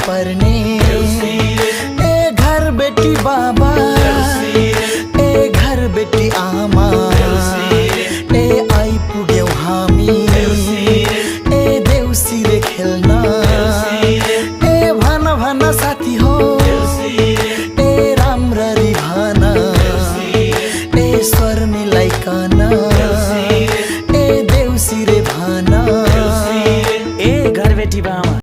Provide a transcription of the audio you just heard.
पर्ने ए घर बेटी बाबा ए घर बेटी आमा ए आइपुग्यौं हामी ए देउसी रे खेल्न ए भन भन